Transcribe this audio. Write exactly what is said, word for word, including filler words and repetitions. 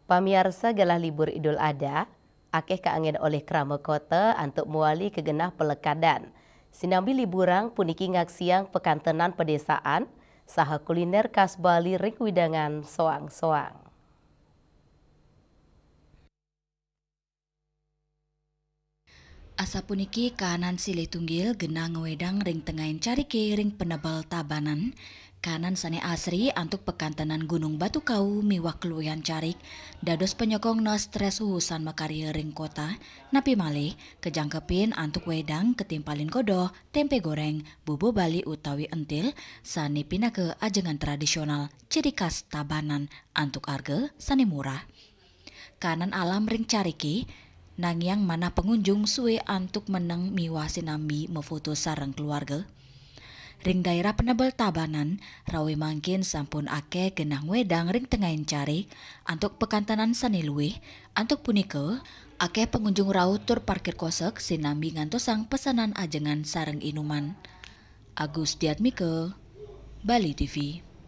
Pamiarsa, galah libur Idul Adha, akeh kaangen oleh krama kota antuk mawali ka genah pelekadan. Sinambi liburan puniki ngaksiang pekantenan pedesaan saha kuliner khas Bali ring wewidangan soang-soang. Asapuniki kahanan silih tunggil genah ngwedang ring tengahing carike ring Penebel Tabanan. Kahanan sane asri antuk pekantenan Gunung Batu Kau miwah kaluihan carik dados panyokong no stres usan makarya ring kota, napi malih kajangkepin antuk wedang katimpalin kodoh, tempe goreng, bubur Bali utawi entil sane pinaka ajengan tradisional ciri khas Tabanan antuk arga sane murah. Kahanan alam ring carike nangiang manah pangunjung suwe antuk meneng miwah sinambi mafoto sareng keluarga. Ring daerah Penebel Tabanan, rawe mangkin sampun akeh genah ngwedang ring tengahing carik antuk pekantenan sane luih. Antuk punika, akeh pangunjung rauh tur parkir kosek sinambi ngantosang pesenan ajengan sareng inuman. Agus Diatmika, Bali T V.